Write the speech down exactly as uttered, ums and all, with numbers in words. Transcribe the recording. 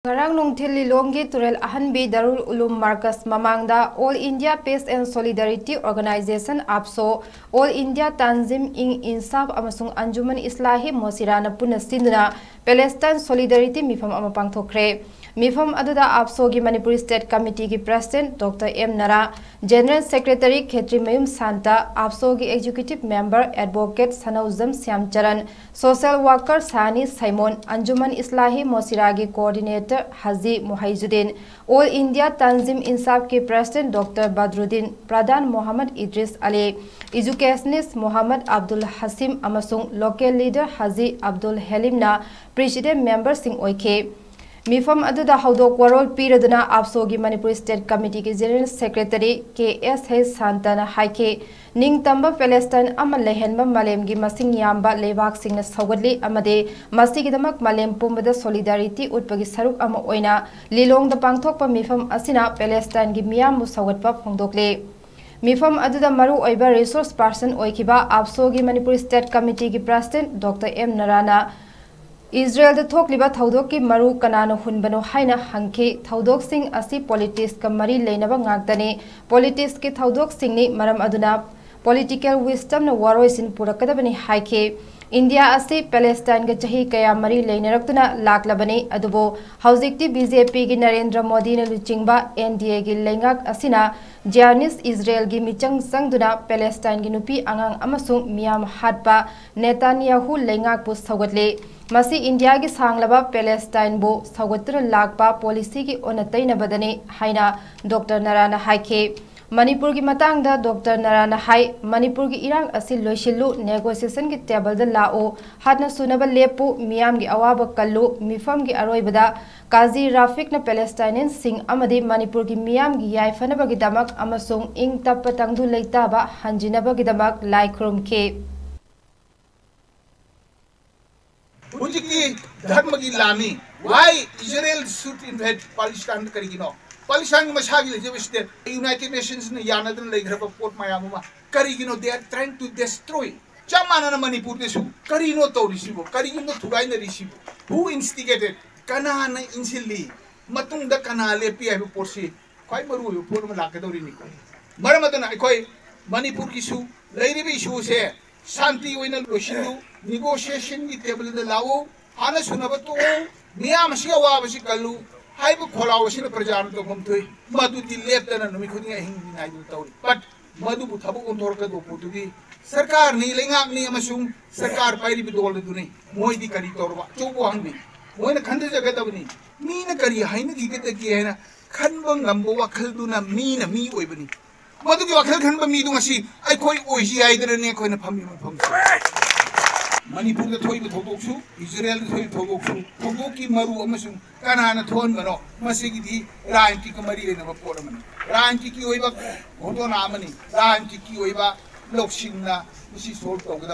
ꯉꯔꯥꯡ ꯅꯨꯡꯊꯤꯜ ꯂꯤꯂꯣꯡꯒꯤ ꯇꯨꯔꯦꯜ ꯑꯍꯟꯕꯤ ꯗꯥꯔꯨꯜ ꯎꯂꯨꯝ ꯃꯥꯔꯀꯁ ꯃꯃꯥꯡꯗ All India Peace and Solidarity Organization, AAPSO, All India Tanzim-e-Insaf ꯑꯃꯁꯨꯡ Anjuman Islahi Mosirana ꯄꯨꯟꯅ ꯁꯤꯟꯗꯨꯅ Palestine Solidarity ꯃꯤꯐꯝ ꯑꯃ ꯄꯥꯡꯊꯣꯛꯈ꯭ꯔꯦ꯫ ꯃꯤꯐꯝ ꯑꯗꯨꯗ AAPSO-ꯒꯤ ꯃꯅꯤꯄꯨꯔ State Committee-ꯒꯤ President Doctor M Nara, General Secretary Khetrimayum Santa, AAPSO-ꯒꯤ Executive Member Advocate Sanoujam Shyamcharan, Social Worker ꯁꯥꯅꯤ ꯁꯥꯏꯃꯣꯟ, Anjuman Islahi Mosirana-ꯒꯤ Coordinator ꯍꯥꯖꯤ ꯃꯨꯍꯩꯖꯨꯗꯤꯟ, All India Tanzim-e-Insaf-ꯀꯤ President Doctor ꯕꯗ꯭ꯔꯨꯗꯤꯟ, Pradhan Mohammad Idris Ali, Educationist Mohammad Abdul Hasim ꯑꯃꯁꯨꯡ local leader ꯍꯥꯖꯤ ꯑꯕꯗꯨꯜ ꯍꯦꯂꯤꯝꯅ President member-ꯁꯤꯡ ꯑꯣꯏꯈꯤ꯫ ꯃꯤꯐꯝ ꯑꯗꯨꯗ ꯍꯧꯗꯣꯛ ꯋꯥꯔꯣꯜ ꯄꯤꯔꯗꯨꯅ AAPSO-ꯒꯤ ꯃꯅꯤꯄꯨꯔ State Committee-ꯒꯤ General Secretary ꯀꯦ ꯑꯦꯁ H ꯁꯥꯟꯇꯅ ꯍꯥꯏꯈꯤ, ꯅꯤꯡꯇꯝꯕ ꯄꯦꯂꯦꯁꯇꯥꯏꯟ ꯑꯃ ꯂꯩꯍꯟꯕ ꯃꯥꯂꯦꯝꯒꯤ ꯃꯁꯤꯡ ꯌꯥꯝꯕ ꯂꯩꯕꯥꯛꯁꯤꯡꯅ ꯁꯧꯒꯠꯂꯤ ꯑꯃꯗꯤ ꯃꯁꯤꯒꯤꯗꯃꯛ ꯃꯥꯂꯦꯝ ꯄꯨꯝꯕꯗ solidarity ꯎꯠꯄꯒꯤ ꯁꯔꯨꯛ ꯑꯃ ꯑꯣꯏꯅ ꯂꯤꯂꯣꯡꯗ ꯄꯥꯡꯊꯣꯛꯄ ꯃꯤꯐꯝ ꯑꯁꯤꯅ ꯄꯦꯂꯦꯁꯇꯥꯏꯟꯒꯤ ꯃꯤꯌꯥꯝꯕꯨ ꯁꯧꯒꯠꯄ ꯐꯣꯡꯗꯣꯛꯂꯤ꯫ ꯃꯤꯐꯝ ꯑꯗꯨꯗ ꯃꯔꯨ ꯑꯣꯏꯕ resource person ꯑꯣꯏꯈꯤꯕ AAPSO-ꯒꯤ ꯃꯅꯤꯄꯨꯔ State Committee-ꯒꯤ President Doctor ꯑꯦꯝ ꯅꯔꯥꯅ ꯏꯖꯔꯦꯜꯗ ꯊꯣꯛꯂꯤꯕ ꯊꯧꯗꯣꯛꯀꯤ ꯃꯔꯨ ꯀꯅꯥꯅ ꯍꯨꯟꯕꯅꯣ ꯍꯥꯏꯅ ꯍꯪꯈꯤ꯫ ꯊꯧꯗꯣꯛꯁꯤꯡ ꯑꯁꯤ politics-ꯀ ꯃꯔꯤ ꯂꯩꯅꯕ ꯉꯥꯛꯇꯅꯤ꯫ Politics-ꯀꯤ ꯊꯧꯗꯣꯛꯁꯤꯡꯅꯤ, ꯃꯔꯝ ꯑꯗꯨꯅ political wisdom-ꯅ ꯋꯥꯔꯣꯏꯁꯤꯟ ꯄꯨꯔꯛꯀꯗꯕꯅꯤ ꯍꯥꯏꯈꯤ꯫ ꯏꯟꯗꯤꯌꯥ ꯑꯁꯤ ꯄꯦꯂꯦꯁꯇꯥꯏꯟꯒ ꯆꯍꯤ ꯀꯌꯥ ꯃꯔꯤ ꯂꯩꯅꯔꯛꯇꯨꯅ ꯂꯥꯛꯂꯕꯅꯤ, ꯑꯗꯨꯕꯨ ꯍꯧꯖꯤꯛꯇꯤ ꯕꯤ ꯖꯦ ꯄꯤꯒꯤ ꯅꯔꯦꯟꯗ꯭ꯔ ꯃꯣꯗꯤꯅ ꯂꯨꯆꯤꯡꯕ ꯑꯦꯟ ꯗꯤ ꯑꯦꯒꯤ ꯂꯩꯉꯥꯛ ꯑꯁꯤꯅ Zionist ꯏꯖꯔꯦꯜꯒꯤ ꯃꯤꯆꯪ ꯆꯪꯗꯨꯅ ꯄꯦꯂꯦꯁꯇꯥꯏꯟꯒꯤ ꯅꯨꯄꯤ ꯑꯉꯥꯡ ꯑꯃꯁꯨꯡ ꯃꯤꯌꯥꯝ ꯍꯥꯠꯄ ꯅꯦꯇꯥꯟꯌꯥꯍꯨ ꯂꯩꯉꯥꯛꯄꯨ ꯁꯧꯒꯠꯂꯤ꯫ ꯃꯁꯤ ꯏꯟꯗꯤꯌꯥꯒꯤ ꯁꯥꯡꯂꯕ ꯄꯦꯂꯦꯁꯇꯥꯏꯟꯕꯨ ꯁꯧꯒꯠꯇꯨꯅ ꯂꯥꯛꯄ policy-ꯒꯤ ꯑꯣꯟꯅ ꯇꯩꯅꯕꯗꯅꯤ ꯍꯥꯏꯅ ꯗꯣꯛꯇꯔ ꯅꯔꯥꯅ ꯍꯥꯏꯈꯤ꯫ ꯃꯅꯤꯄꯨꯔꯒꯤ ꯃꯇꯥꯡꯗ ꯗꯣꯛꯇꯔ ꯅꯔꯥꯅ ꯍꯥꯏ, ꯃꯅꯤꯄꯨꯔꯒꯤ ꯏꯔꯥꯡ ꯑꯁꯤ ꯂꯣꯏꯁꯤꯜꯂꯨ, negotiation-ꯒꯤ table-ꯗ ꯂꯥꯛꯎ, ꯍꯥꯠꯅ ꯁꯨꯅꯕ ꯂꯦꯞꯄꯨ, ꯃꯤꯌꯥꯝꯒꯤ ꯑꯋꯥꯕ ꯀꯜꯂꯨ, ꯃꯤꯐꯝꯒꯤ ꯑꯔꯣꯏꯕꯗ ꯀꯥꯖꯤ ꯔꯥꯐꯤꯛꯅ ꯄꯦꯂꯦꯁꯇꯥꯏꯅꯤꯌꯟꯁꯤꯡ ꯑꯃꯗꯤ ꯃꯅꯤꯄꯨꯔꯒꯤ ꯃꯤꯌꯥꯝꯒꯤ ꯌꯥꯏꯐꯅꯕꯒꯤꯗꯃꯛ ꯑꯃꯁꯨꯡ ꯏꯪ ꯇꯞꯄ ꯇꯪꯗꯨ ꯂꯩꯇꯥꯕ ꯍꯟꯖꯤꯟꯅꯕꯒꯤꯗꯃꯛ ꯂꯥꯏ ꯈꯨꯔꯨꯝꯈꯤ꯫ ꯍꯧꯖꯤꯛꯇꯤ ꯙꯔꯃꯒꯤ ꯂꯥꯟꯅꯤ꯫ Why Israel should invade Palestine? ꯀꯔꯤꯒꯤꯅꯣ? ꯄꯥꯂꯤꯁꯇꯥꯏꯟꯒꯤ ꯃꯁꯥꯒꯤ ꯂꯩꯖꯕ state, United Nations-ꯅ ꯌꯥꯅꯗꯅ ꯂꯩꯈ꯭ꯔꯕ ꯄꯣꯠ ꯃꯌꯥꯝ ꯑꯃ꯫ ꯀꯔꯤꯒꯤꯅꯣ? They are trying to destroy. ꯆꯞ ꯃꯥꯟꯅꯅ ꯃꯅꯤꯄꯨꯔꯗꯁꯨ ꯀꯔꯤꯅꯣ ꯇꯧꯔꯤꯁꯤꯕꯨ? ꯀꯔꯤꯒꯤꯅꯣ ꯊꯨꯒꯥꯏꯅꯔꯤꯁꯤꯕꯨ? Who instigated? ꯀꯅꯥꯅ ꯏꯟꯁꯤꯜꯂꯤ, ꯃꯇꯨꯡꯗ ꯀꯅꯥ ꯂꯦꯞꯄꯤ ꯍꯥꯏꯕ ꯄꯣꯠꯁꯤ ꯈ꯭ꯋꯥꯏ ꯃꯔꯨꯑꯣꯏꯕ ꯄꯣꯠ ꯑꯃ ꯂꯥꯛꯀꯗꯧꯔꯤꯅꯤꯀꯣ꯫ ꯃꯔꯝ ꯑꯗꯨꯅ ꯑꯩꯈꯣꯏ ꯃꯅꯤꯄꯨꯔꯒꯤꯁꯨ ꯂꯩꯔꯤꯕ ꯏꯁꯨꯁꯦ ꯁꯥꯟꯇꯤ ꯑꯣꯏꯅ ꯂꯣꯏꯁꯤꯜꯂꯨ, ꯅꯤꯒꯣꯁꯤꯌꯦꯁꯟꯒꯤ ꯇꯦꯕꯜꯗ ꯂꯥꯛꯎ, ꯍꯥꯟꯅ ꯁꯨꯅꯕ ꯇꯣꯛꯎ, ꯃꯤꯌꯥꯝ ꯑꯁꯤꯒꯤ ꯑꯋꯥꯕꯁꯤ ꯀꯜꯂꯨ ꯍꯥꯏꯕ ꯈꯣꯜꯂꯥꯎ ꯑꯁꯤꯅ ꯄ꯭ꯔꯖꯥꯅ ꯇꯧꯐꯝ ꯊꯣꯛꯏ꯫ ꯃꯗꯨꯗꯤ ꯂꯦꯞꯇꯅ ꯅꯨꯃꯤꯠ ꯈꯨꯗꯤꯡꯒꯤ ꯑꯍꯤꯡ ꯅꯥꯏꯗꯅ ꯇꯧꯔꯤ꯫ But ꯃꯗꯨꯕꯨ ꯊꯕꯛ ꯑꯣꯟꯊꯣꯔꯛꯀꯗꯧꯕ ꯄꯣꯠꯇꯨꯗꯤ ꯁꯔꯀꯥꯔꯅꯤ, ꯂꯩꯉꯥꯛꯅꯤ ꯑꯃꯁꯨꯡ ꯁꯔꯀꯥꯔ ꯄꯥꯏꯔꯤꯕ ꯗꯣꯜ ꯑꯗꯨꯅꯤ꯫ ꯃꯣꯏꯗꯤ ꯀꯔꯤ ꯇꯧꯔꯕ? ꯑꯆꯧꯕ ꯋꯥꯍꯪꯅꯤ꯫ ꯃꯣꯏꯅ ꯈꯟꯊꯖꯒꯗꯕꯅꯤ꯫ ꯃꯤꯅ ꯀꯔꯤ ꯍꯥꯏꯅꯈꯤꯒꯗꯒꯦ ꯍꯥꯏꯅ ꯈꯟꯕ ꯉꯝꯕ ꯋꯥꯈꯜꯗꯨꯅ ꯃꯤꯅ ꯃꯤ ꯑꯣꯏꯕꯅꯤ꯫ ꯃꯗꯨꯒꯤ ꯋꯥꯈꯜ ꯈꯟꯕ ꯃꯤꯗꯨ ꯉꯁꯤ ꯑꯩꯈꯣꯏ ꯑꯣꯏꯁꯤ ꯍꯥꯏꯗꯅꯅꯦ ꯑꯩꯈꯣꯏꯅ ꯐꯝꯃꯤꯕ ꯃꯐꯝꯁꯦ꯫ ꯃꯅꯤꯄꯨꯔꯗ ꯊꯣꯛꯏꯕ ꯊꯧꯗꯣꯛꯁꯨ, ꯏꯖꯔꯦꯜꯗ ꯊꯣꯛꯏꯕ ꯊꯧꯗꯣꯛꯁꯨ, ꯊꯧꯗꯣꯛꯀꯤ ꯃꯔꯨ ꯑꯃꯁꯨꯡ ꯀꯅꯥꯅ ꯊꯣꯛꯍꯟꯕꯅꯣ, ꯃꯁꯤꯒꯤꯗꯤ ꯔꯥꯖꯅꯤꯇꯤꯒ ꯃꯔꯤ ꯂꯩꯅꯕ ꯄꯣꯠ ꯑꯃꯅꯤ꯫ ꯔꯥꯖꯅꯤꯇꯤꯒꯤ ꯑꯣꯏꯕ ꯘꯣꯇꯣꯅꯥ ꯑꯃꯅꯤ꯫ ꯔꯥꯖꯅꯤꯇꯤꯒꯤ ꯑꯣꯏꯕ ꯂꯧꯁꯤꯡꯅ ꯃꯁꯤ ꯁꯣꯜꯕ ꯇꯧꯒꯗꯕ